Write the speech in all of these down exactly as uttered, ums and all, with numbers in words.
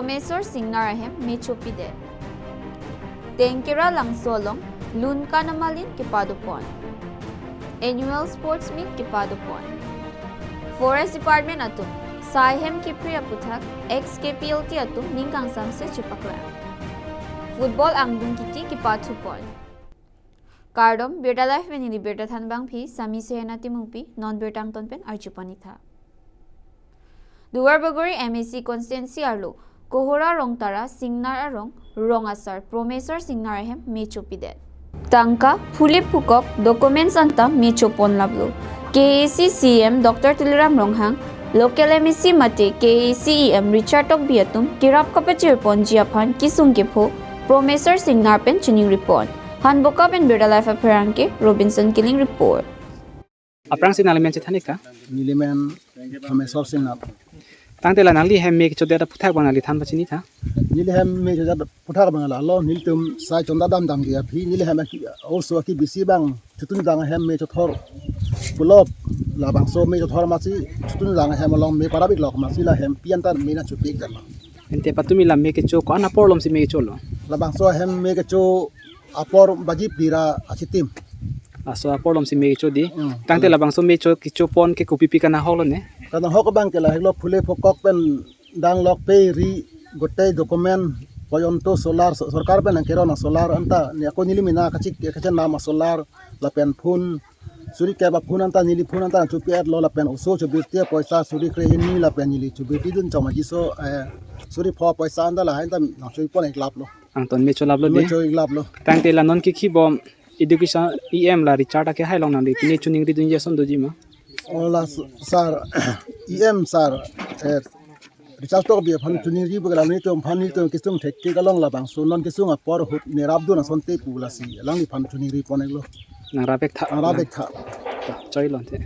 Promeswar Singnar ahem me chopidet. Tengkera Langso along Lunkan amalin kepadopon. Annual Sports Meet kepadopon. Forest Department atum sai hem kepri aputhak ex K P L T atum ning kangsamse chepaklang. Football angdung kiti kepathupon. Kardom, Birta Live pen neli Birta Thanbangpi, Sami Sehena Timungpi, non birta angton pen arjupon-ik tha. Duarbagori M A C constituency arlo Kohora Rongtara Singnar arong rong asar Promeswar Singnar ahem me chopidet. Tangka, phuli phukok, documents anta me chopon laplo. K A A C C E M Doctor Tuliram Ronghang, local M A C mate K A A C E M Richard Tokbi atum kerap kapachirponji aphan kesung kepho Promeswar Singnar pen chiningripon. Hanboka pen Birta Live apherangke Robinson Killing report. Aphrangsi nangli men chethan-ik tha? Neli men Promeswar Singnar. Tangte la nangli hem me kechodet aputhak abang nangli than pachini tha? Neli hem me chodet aputhak abang lalo, nelitum sai chonda damdamji aphi, neli hem aki, oso aki bisi abang chotun dang hem me chothor pulo, labangso me chothor masi chotun dang hem along me parap-iklok masi la hempi anta me nangchopi-ik tha. Ante patumi la me kecho ko-an apor alomsi me kecholo? Labangso hem me kecho apor baji phli ra achitim. Laso apor alomsi me kecho dei. Hmm. Tangte labangso me cho kechopon ke kopipi kanahoklo ne? Kanahok abang ke lahelo, phuli phukok pen danglok, pe ri gotei document pojonto solar so-, sorkar pen nangkeron asolar anta, ne ako neli mena kachik kachenam asolar lapen phone, suri kep aphone anta, neli phone anta chopi-etlo lapen oso chobirti apoisa suri kre-hini lapen neli chobirti dun chong ajiso, eh, suri pho apoisa anta lahai anta nangchopon-iklaplo. Angton me cholaplo dei? Me cho-iklaplo. Tangte la non kikhi bom Education E M la Richard akehai along nangli pine chiningridunji ason doji ma? O la s-, sir, E M sir, eh, Richard Tokbi aphan chiningri pu ke la nelitum aphan nelitum kesung thektik along labangso non kesung apor ahut nerapdun asonte pu lasi alangliphan chiningripon-iklo. Nangrap-ik tha. Nangrap-ik tha. Choi lo ante.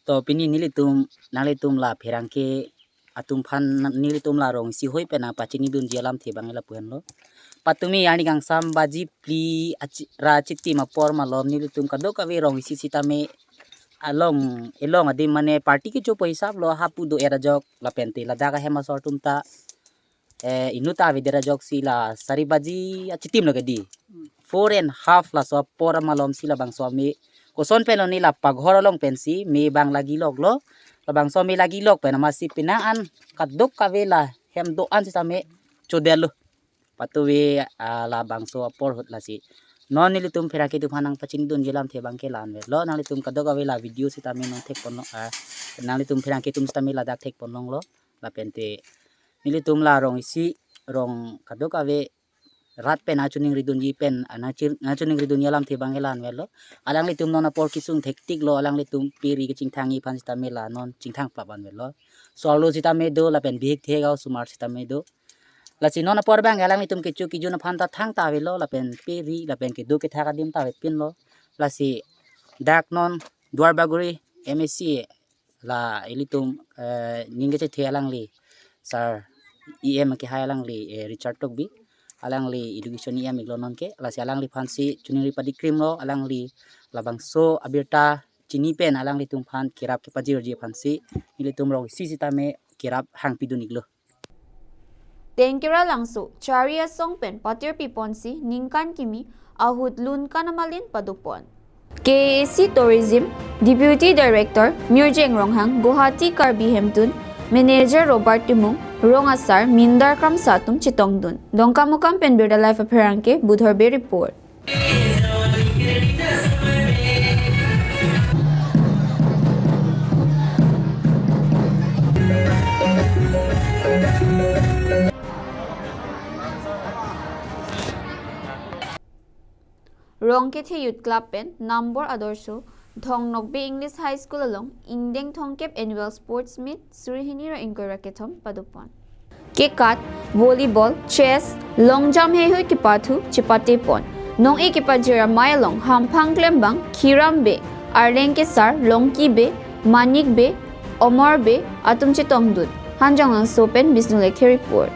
To pini nelitum, nanglitum la pherangke atum aphan nelitum la rong isi hoi pen nangpachinidunji alamthe abang lapu henlo. Patumi arni kangsam baji phli achi-, ra achitim apor malom nelitum kadokave rong isi sitame along, elong adim mane party kechopo hisaplo, hapu do-et ajok lapente ladak ahem asor atum ta, eh, inut ta avedet ajoksi la sari baji achitim lo ke dei. Four and half laso apor amalomsi labangso ame koson pen oni la paghor along pensi me abang lagiloklo. Labangso me lagilok pen amatsi penang an kadokave la hem do-an sitame chodetlo. Patumi, ah, labangso apor ahut lasi non nelitum pherangke atum aphan nangpachinidunji alamthe abang ke la-an avelo. Nanglitum kadokave la video sitame non thekponlong, ah, nanglitum pherangke atum sitame ladak thekponlonglo. Lapente nelitum la rong isi, rong kadokave rat pen nangchiningridunji pen, ah, nangchi-, nangchiningridunji alamthe abang ke la-an avelo. Alanglitum non apor kesung thektiklo, alanglitum pe ri kachingthangji aphan sitame la non chingthang plap-an avelo. Solar lo sitame do, lapen bihek thek aosomar sitame do. Lasi non apor abang alanglitum kecho kejun aphan ta thangta avelo, lapen pe ri lapen kedo kethak adim ta avepinlo. Lasi dak non Duarbagori M A C la ilitum, eh, ning kachethe alangli, sir, E M akehai alangli, eh, Richard Tokbi, alangli Education E M iklo non ke, lasi alangliphansi chiningri padikrimlo, alangli labangso abirta chini pen alanglitum aphan kerap kepajirji aphansi nelitum rong isi sitame kerap hangpidun-iklo. Tengkera Langso, Chari asong pen patir piponsi ningkan kimi ahut Lunkan amalin padopon. K A A C Tourism Deputy Director Mirjeng Ronghang, Guwahati Karbi Hemtun Manager Robert Timung, rong asar Mindar Kramsa atum chetongdun. Dongkamukam pen Birta Live apherangke Budhor Bey report. Rongkethe Youth Club pen Nambor Adorsho Dhong Nokbe English High School along ingdeng thomkep Annual Sports Meet suri hini ra ingkoi ra kethom padopon. Kekat, volleyball, chess, long jump heihui kepathu chepatepon. Nong-e kepajir amei along hamphang klembang Khiram Bey, Arleng Kesar, Longki Bey, Manik Bey, Omor Bey atum chetongdun. Hanjanglangso pen Bisnu Lekthe report.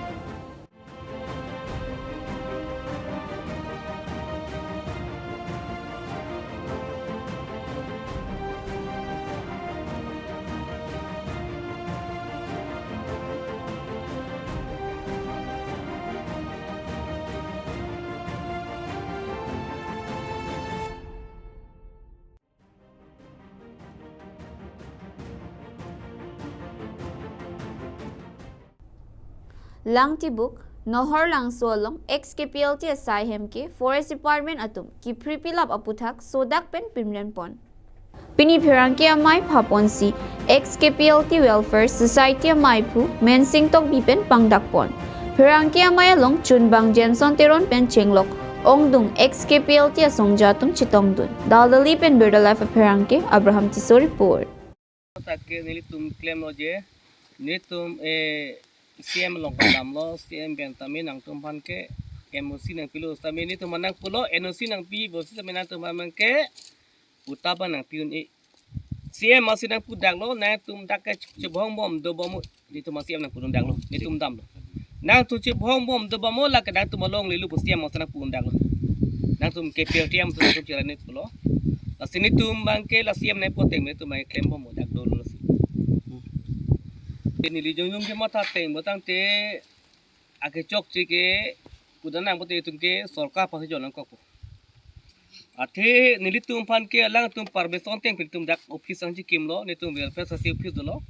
Langtibuk, Nohor Langso along ex K P L T asai hem ke Forest Department atum kiphri pilap aputhak sodak pen pimren pon. Pini pherangke amei phaponsi ex K P L T Welfare Society ameiphu Mensing Tokbi pen pangdak pon. Pherangke amei along chunbang Jameson Teron pen chenglok ongdung ex K P L T asongja atum chetongdun. Daldali pen Birda Live apherangke Abraham Tisso report. Take nelitum klemlo je, nelitum, eh, C M along kadamlo, C M pen tame nangtum aphan ke N O C nangpilo, tame nelitum aphan nangpulo, N O C nangpipo sitame nangtum aphan ke puta abang nangpi un-e. C M amatsi nangpudaklo, nangtum dak ke chebhong bom dobom, nelitum C M nangpudaklo, nelitum damlo. Nangtum chebhong bom dobom, lake nangtum alongle lo pu C M amatsi nangpudaklo. Nangtum K P L T amatsi nangtum chera ne pulo. Lasi nelitum abang ke la C M nangpudun tame nelitum abang klem bom dak dolo lasi. Neli jongjong kematha ateng botangte akechokche ke pudun nangpo te itum ke sorkar aphansi jon nangkokpo. Athe nelitum aphan ke alangtum permission ateng pen nelitum dak office nangchekimlo, nelitum welfare society office dolo.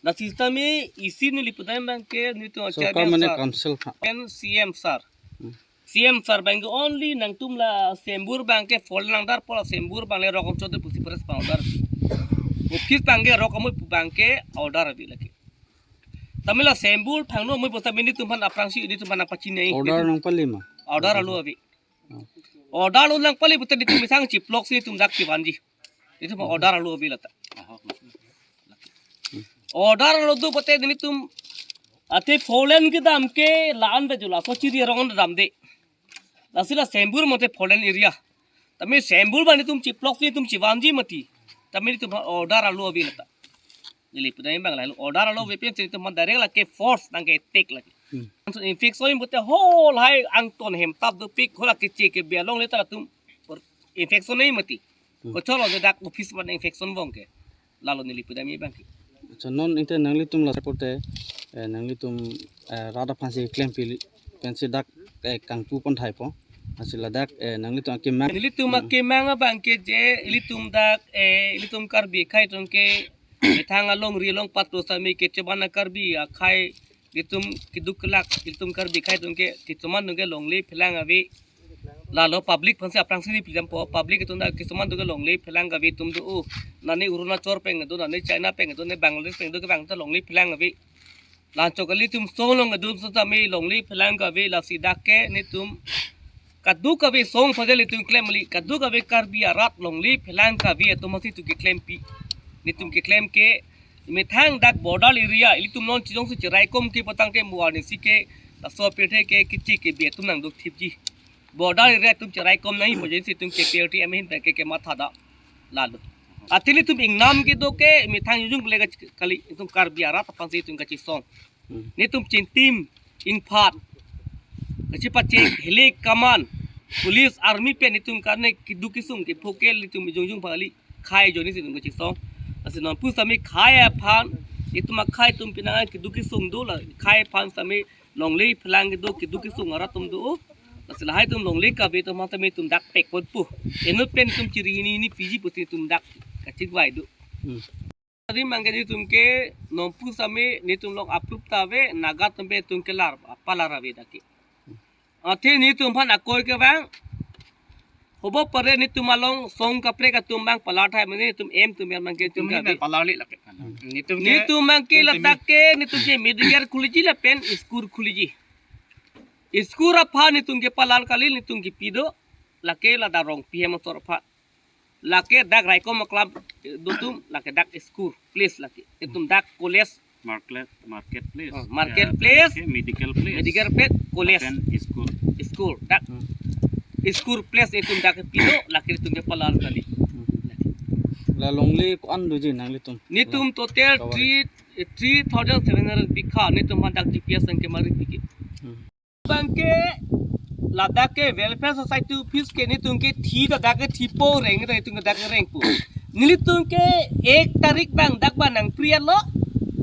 Lasi tame isi neli pudun abang ke nelitum sorkar achari mane sir, council kha. Pen C M sir. Hmm. C M sir abang ke only nangtum la sembur abang ke four lane langdar pu la sembur abang le rok amchot de pusi press abang order. Office abang ke rok amoi pu abang ke order ave lake. Tame la sembur phangno amoi pu tame nelitum aphan aphrangsi nelitum aphan nangpachinei. Order nangpali ma? Order alo ave. Order alo nangpali pute nelitum methang chiploksi nelitum dak chivanji. Nelitum order alo ave lata. Order alo do pute nelitum athe four lane kedam ke la-an ave jo, laso chiri arong damde. Lasi la sembur mate four lane area. Tame sembur abang nelitum chiploksi nelitum chivanji mati. Tame nelitum order alo ave lata. Neli pudun abang la order alo ave pensi nelitum direct lake force nangke attack lake. Hmm. Infection pute whole hai angton hem tap dopik, whole keche kebe alongle ta latum infection nei mati. Hmm. Kocholo de dak office abang infection bom ke. Lalo neli pudun abang ke. Acha, non inte nanglitum la report te, eh, nanglitum, eh, rat aphansi klempi pensi dak, eh, kangpu pon thaipo. Lasi ladak, eh, nanglitum akemang. Nelitum, hmm, akemang abang ke je, ilitum dak, eh, ilitum Karbi akhai atum ke methang alongri along pato sami kecheban a-Karbi akhai, ilitum keduk kelak, ilitum Karbi akhai atum ke kisuman atum ke longle phelang ave. Lalo public aphansi aphrangsi neli pidampo, public atum dak kisuman atum ke longle phelang kave atum do, oh, nani Arunachal pen do, nani China pen do, nani Bangladesh pen do, kevang ta longle phelang kave. Lanchot kali atum song along kedo atum tame longle phelang kave, lasi dak ke nelitum kadokave song aphansi nelitum klem kali, kadokave Karbi arat longle phelang kave atum aphansi nelitum keklempi. Nelitum keklem ke methang dak border area, ilitum non chijongsi cheraikom ke putangte mo arnisi ke laso apirthe ke keche kebe atum nangduk thipji. Border area atum cheraikom nangji pu jongsi itum K P L T ahin pen ke kematha da lalo. Athe nelitum ingnam kedo ke methang jongjong le kali, itum Karbi arat aphansi itum kachesong. Hmm. Nelitum chintim ingphat kachepachek, hilik kaman, police, army pen nelitum karne keduk kesung kepho ke nelitum jongjong aphan kali khai ajoine si itum kachesong. Lasi non pu sami khai aphan, itum akhai atum penang keduk kesung do la khai aphan sami longle phelang kedo, keduk kesung arat atum do. Lasi lahai atum longle kave atum aphan sami itum dak pek ponpo. Inut pen itum chiri hini hini piji pusi itum dak kachingvai do. Hmm. Tadi mangke nelitum ke non pu sami nelitum along approve ta ave, Naga atum pen itum kelar, palar ave dak ke. Athe nelitum aphan akoi kevang. Hobo pare nelitum along song kaprek atum abang palar thai mane nelitum em atum yang mangke itum itum kave. Palar le lake. Nelitum ke, nelitum mangke nelitum ladak ke nelitum ke medical khuliji lapen school khuliji. School aphan nelitum ke palar kali, nelitum kepi do lake ladak Rongpi hem asor aphan. Lake dak Raikom Club, eh, do atum, lake dak school place lake. Itum dak college. Market, market place. Oh, market place. Ya, medical place. Medical place, college. Lapen school. School, dak. Hmm. School place itum dak kepi do, lake itum ke palar kali. Hmm. La longle ko-an doji nanglitum? Nelitum total cover three, eh, three thousand seven hundred bikha, nelitum aphan dak G P S nangkemari pike. Hmm. Bangke ladak ke Welfare Society office ke nelitum ke thi ta dak ke thipo reng ta nelitum ke dak ke rengpo. Nelitum ke ek tarik abang dak abang nangpriya lo.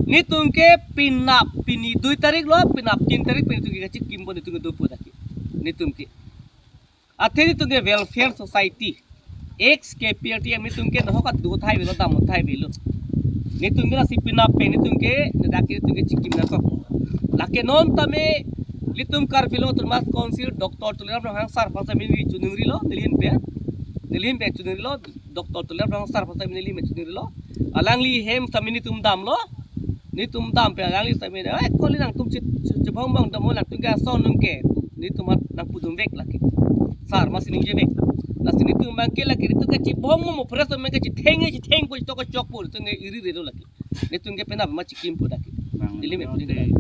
Nelitum ke penap pini dui tarik lo, penap tin tarik pen nelitum ke kachekimpo nelitum ke dopo dak ke. Nelitum ke. Athe nelitum ke Welfare Society. Ex K P L T M nelitum ke nohok adu thai avelo, dam thai avelo. Nelitum ke lasi penap pen nelitum ke, ladak ke nelitum ke chekim nangkok. Lak Ke non tame ilitum Karbi Anglong Autonomous Council Doctor Tuliram Ronghang sir aphan sami neli chiningrilo, neli ahin pen. Neli ahin pen chiningrilo, Doctor Tuliram Ronghang sir aphan sami neli ahin pen chiningrilo. Alangli hem sami nelitum damlo. Nelitum dam pen alangli sami, "Eh, kali nangtum chi-, chi-, chibongbong damlo, nangtum ke ason nung ke." Nelitum aphan nangpudun vek lake. Sir, masi ningje vek. Lasi nelitum abang ke lake, nelitum ke chibongbong mo press abang ke chitheng, chitheng po, chithok chok po, nelitum ke iri relo lake. Nelitum ke penap ma chikimpo lake. Bang, neli me neli pudun te, vek.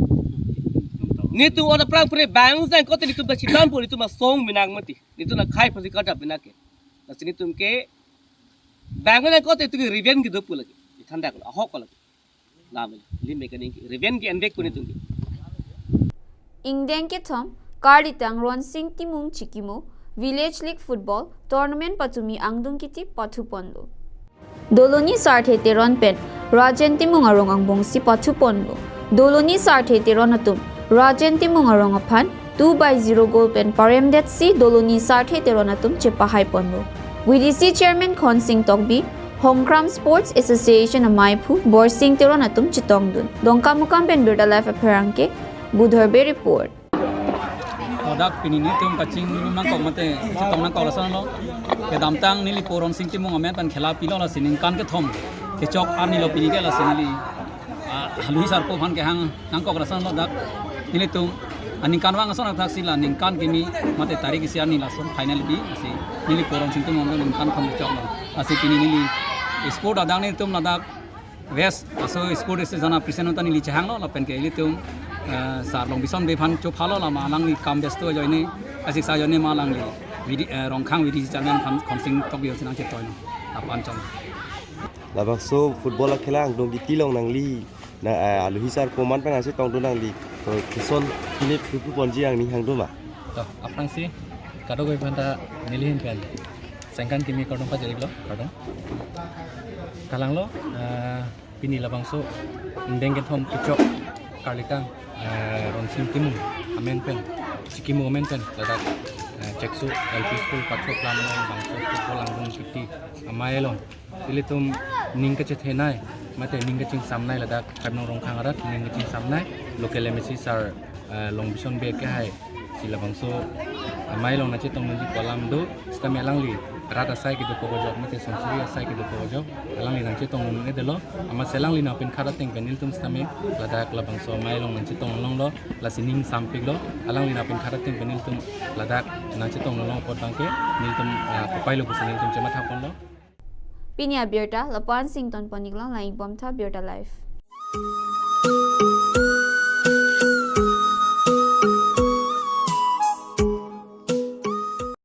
Nelitum ot aphrang pure bang sang kote nelitum ta chidampo, nelitum asong binang mati. Nelitum akhei aphansi kadap binang ke. Lasi nelitum ke bang nang kote nelitum ke revenge kedo pu lake. Ithan dak ahok lake. Lam, lim me kaning revenge ke envek pu nelitum ke. Ingdeng kethom, Karlitang Ronsing Timung chikimo, Village League Football Tournament patumi angdung kiti pathuponlo. Doloni Sarthe Teron pen Rajen Timung arong angbongsi pathuponlo. Doloni Sarthe Teron atum Rajen Timung arong aphan two by zero goal pen paremdetsi Doloni Sarthe Teron atum chepahaiponlo. V D C Chairman Khonsing Tokbi, Hongkram Sports Association amaiphu Borsing Teron atum chetongdun. Dongkamukam pen Birta Live apherangke, Budhorbe report. Ladak pini nelitum kachingrum nangkok mate chetong nangkok lasonlo. Kedamtang neli po Ronsing Timung amen pen khela pilo, lasi ningkan kethom kechok arni lo pini ke, lasi neli, ah, Alohi sir po aphan kehang nangkok lasonlo dak. Nelitum aningkanvang ason athaksi la ningkan kimi mate tarik isi arni lason final pi, lasi neli po Ronsing Timung amen ningkan kethom kechoklo. Lasi pini neli sport adang nelitum ladak West aso sport association a-president ta neli chehanglo, lapen ke ilitum, eh, sir Longbison Bey aphan chophalo, lama alangli kam besto ajoine, asik sa ajoine ma alangli V D, eh, Rongkhang V D C Chairman aphan Khonsing Tokbi si nangchetoilo, lapen chong. Labangso football akhela angdung kiti along nangli, na, eh, Alohi sir po amen pen nangchetongdun nangli, eh, kison kini pupu ponji angni hang do ma? To, aphrangsi kadokave aphanta neli ahin pen sengkan kimi kardom pajir-iklo, kardom. Kalanglo, eh, pini labangso ingdeng kethom kechok Karlitang, eh, Ronsing Timung amen pen, chikimo amen pen ladak, eh, Chekso L P School pathok lam along labangso football angdung kiti amei along ilitum ning kachethenei mate ning kachingsamnei, ladak Karbi Anglong Rongkhang arat ning kachingsamnei local M A C sir, eh, Longbison Bey kehai si labangso amei along nangchetongdunji pu alam do, sitame alangli rat asai kedokok ajok mate songsuri asai kedokok ajok alangli nangchetongdun-edetlo, amatsi alangli nangpinkhat ateng pen nelitum sitame ladak labangso amei along nangchetong longlo, lasi ning sampiklo, alangli nangpinkhat ateng pen nelitum ladak nangchetong long apot abangke nelitum, ah, kopailo pusi nelitum chemathaponlo. Pini abirta lapu-an si ingtonpon-iklo, lang-ik bomtha Birta Live.